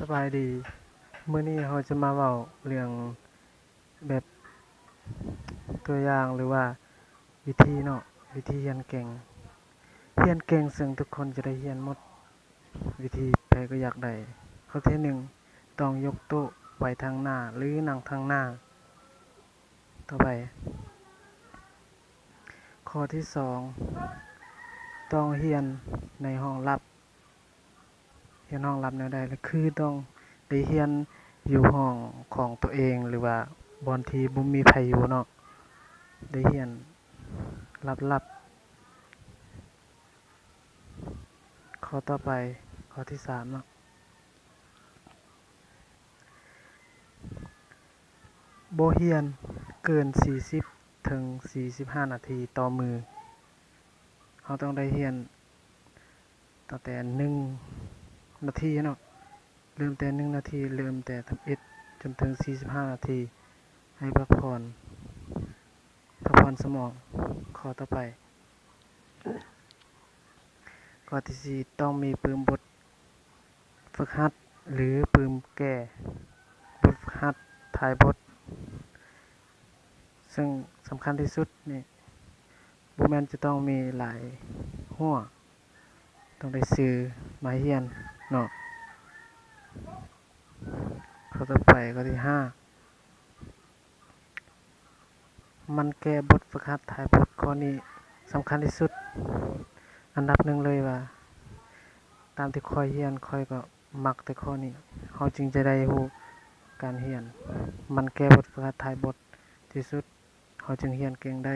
ສະບາຍດີ ມື້ນີ້ເຮົາຈະມາເວົ້າເລື່ອງແບບຕົວຢ່າງ ຫຼືວ່າວິທີເນາະ ວິທີຮຽນເກັ່ງ. ຮຽນເກັ່ງເຊິ່ງທຸກຄົນຈະໄດ້ຮຽນໝົດ ວິທີໃຜກໍຢາກໄດ້. ຂໍ້ທີໜຶ່ງ ຕ້ອງຍົກໂຕະໄວ້ທາງໜ້າ ຫຼື ນັ່ງທາງໜ້າ. ຕໍ່ໄປ ຂໍ້ທີສອງ ຕ້ອງຮຽນໃນຫ້ອງລັບ. ຮຽນຫ້ອງລັບແນວໃດ? ລະຄືຕ້ອງໄດ້ຮຽນຢູ່ຫ້ອງຂອງຕົວເອງ ຫຼືວ່າບ່ອນທີ່ບໍ່ມີໃຜຢູ່ເນາະ ໄດ້ຮຽນລັບໆ. ຂໍ້ຕໍ່ໄປ ຂໍ້ທີສາມເນາະ ບໍ່ຮຽນເກີນສີ່ສິບເຖິງສີ່ສິບຫ້ານາທີຕໍ່ມື້. ເຮົາຕ້ອງໄດ້ຮຽນຕັ້ງແຕ່ໜຶ່ງນາທີເນາະ ເລີ່ມແຕ່ໜຶ່ງນາທີ ເລີ່ມແຕ່ທຳອິດຈົນເຖິງສີ່ສິບຫ້ານາທີ ໃຫ້ພັກຜ່ອນ ພັກຜ່ອນສະໝອງ. ຂໍ້ຕໍ່ໄປ ຂໍ້ທີສີ່ ຕ້ອງມີປຶ້ມບົດຝຶກຫັດ ຫຼື ປຶ້ມແກ້ບົດຝຶກຫັດທ້າຍບົດ ເຊິ່ງສຳຄັນທີ່ສຸດນີ້ ບໍ່ແມ່ນຈະຕ້ອງມີຫຼາຍຫົວ ຕ້ອງໄດ້ຊື່ມາຮຽນເນາະ. ຂໍ້ຕໍ່ໄປ ຂໍ້ທີຫ້າ ໝັ່ນແກ້ບົດຝຶກຫັດທ້າຍບົດ. ຂໍ້ນີ້ສຳຄັນທີ່ສຸດ ອັນດັບໜຶ່ງເລີຍວ່າ ຕາມທີ່ຂ້ອຍຮຽນ ຂ້ອຍກໍມັກແຕ່ຂໍ້ນີ້ ເຮົາຈຶ່ງຈະໄດ້ຮູ້ການຮຽນ. ໝັ່ນແກ້ບົດຝຶກຫັດທ້າຍບົດທີ່ສຸດ ເຮົາຈຶ່ງຮຽນເກັ່ງໄດ້.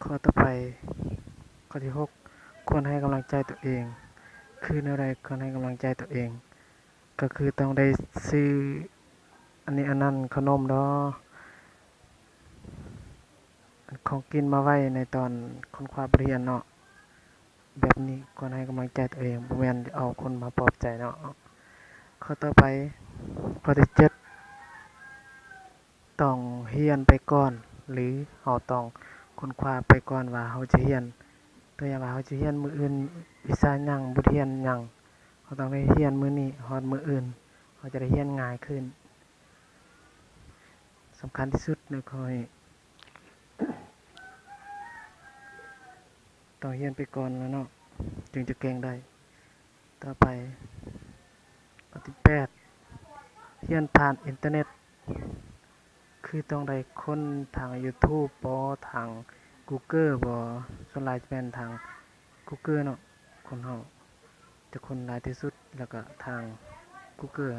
ຂໍ້ຕໍ່ໄປ ຂໍ້ທີຫົກ ຄວນໃຫ້ກຳລັງໃຈຕົວເອງ. ຄືແນວໃດຄວນໃຫ້ກຳລັງໃຈຕົວເອງ? ກໍຄືຕ້ອງໄດ້ຊື້ອັນນີ້ອັນນັ້ນ ເຂົ້າໜົມດອກ ຂອງກິນມາໄວ້ໃນຕອນຄົ້ນຄວ້າບົດຮຽນເນາະ. ແບບນີ້ຄວນໃຫ້ກຳລັງໃຈຕົວເອງ ບໍ່ແມ່ນເອົາຄົນມາປອບໃຈເນາະ. ຂໍ້ຕໍ່ໄປ ຂໍ້ທີເຈັດ ຕ້ອງຮຽນໄປກ່ອນ ຫຼື ເຮົາຕ້ອງຄົ້ນຄວ້າໄປກ່ອນວ່າເຮົາຈະຮຽນ ຕົວຢ່າງວ່າເຮົາຈະຮຽນມື້ອື່ນວິຊາຫຍັງ ບົດຮຽນຫຍັງ ເຮົາຕ້ອງໄດ້ຮຽນມື້ນີ້ຮອດມື້ອື່ນ ເຮົາຈະໄດ້ຮຽນງ່າຍຂຶ້ນ. ສຳຄັນທີ່ສຸດໃນຂໍ້ນີ້ ຕ້ອງຮຽນໄປກ່ອນແລ້ວເນາະ ຈຶ່ງຈະເກັ່ງໄດ້. ຕໍ່ໄປ ຂໍ້ທີແປດ ຮຽນຜ່ານອິນເຕີເນັດ ຄືຕ້ອງໄດ້ຄົ້ນທາງຢູທູບບໍ ທາງກູເກີ້ບໍ ສ່ວນຫຼາຍຈະແມ່ນທາງກູເກີ້ເນາະ ຄົນເຮົາຈະຄົ້ນຫຼາຍທີ່ສຸດ ແລ້ວກະທາງກູເກີ້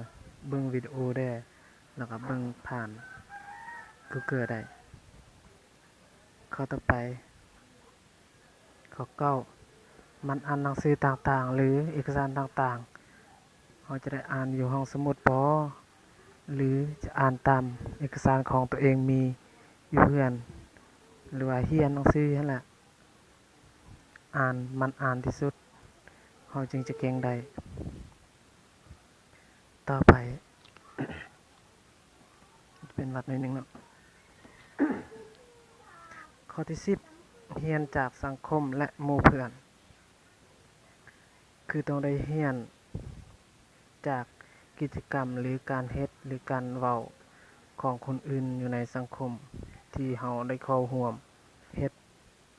ເບິ່ງວິດີໂອແດ່ ແລ້ວກະເບິ່ງຜ່ານກູເກີ້ໄດ້. ຂໍ້ຕໍ່ໄປ ຂໍ້ເກົ້າ ໝັ່ນອ່ານໜັງສືຕ່າງໆ ຫຼື ເອກະສານຕ່າງໆ ເຮົາຈະໄດ້ອ່ານຢູ່ຫ້ອງສະໝຸດບໍ ຫຼື ຈະອ່ານຕາມເອກະສານຂອງຕົວເອງມີຢູ່ເຮືອນ ຫຼືວ່າຮຽນໜັງສືຫັ້ນແຫຼະ ອ່ານ ໝັ່ນອ່ານທີ່ສຸດ ເຮົາຈຶ່ງຈະເກັ່ງໄດ້. ຕໍ່ໄປ ເປັນຫວັດໜ້ອຍໜຶ່ງເນາະ. ຂໍ້ທີສິບ ຮຽນຈາກສັງຄົມ ແລະ ໝູ່ເພື່ອນ ຄືຕ້ອງໄດ້ຮຽນຈາກກິດຈະກຳ ຫຼື ການເຮັດ ຫຼື ການເວົ້າຂອງຄົນອື່ນຢູ່ໃນສັງຄົມທີ່ເຮົາໄດ້ເຂົ້າຮ່ວມເຮັດ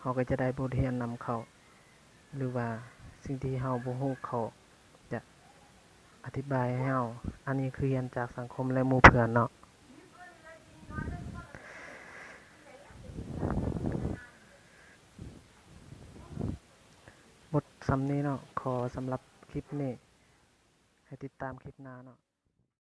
ເຮົາກໍຈະໄດ້ບົດຮຽນນຳເຂົາ ຫຼືວ່າສິ່ງທີ່ເຮົາບໍ່ຮູ້ເຂົາຈະອະທິບາຍໃຫ້ເຮົາ. ອັນນີ້ຄືຮຽນຈາກສັງຄົມ ແລະ ໝູ່ເພື່ອນເນາະ. ໝົດສ່ຳນີ້ເນາະ ຂໍສຳລັບຄລິບນີ້ ໃຫ້ຕິດຕາມຄລິບໜ້າເນາະ.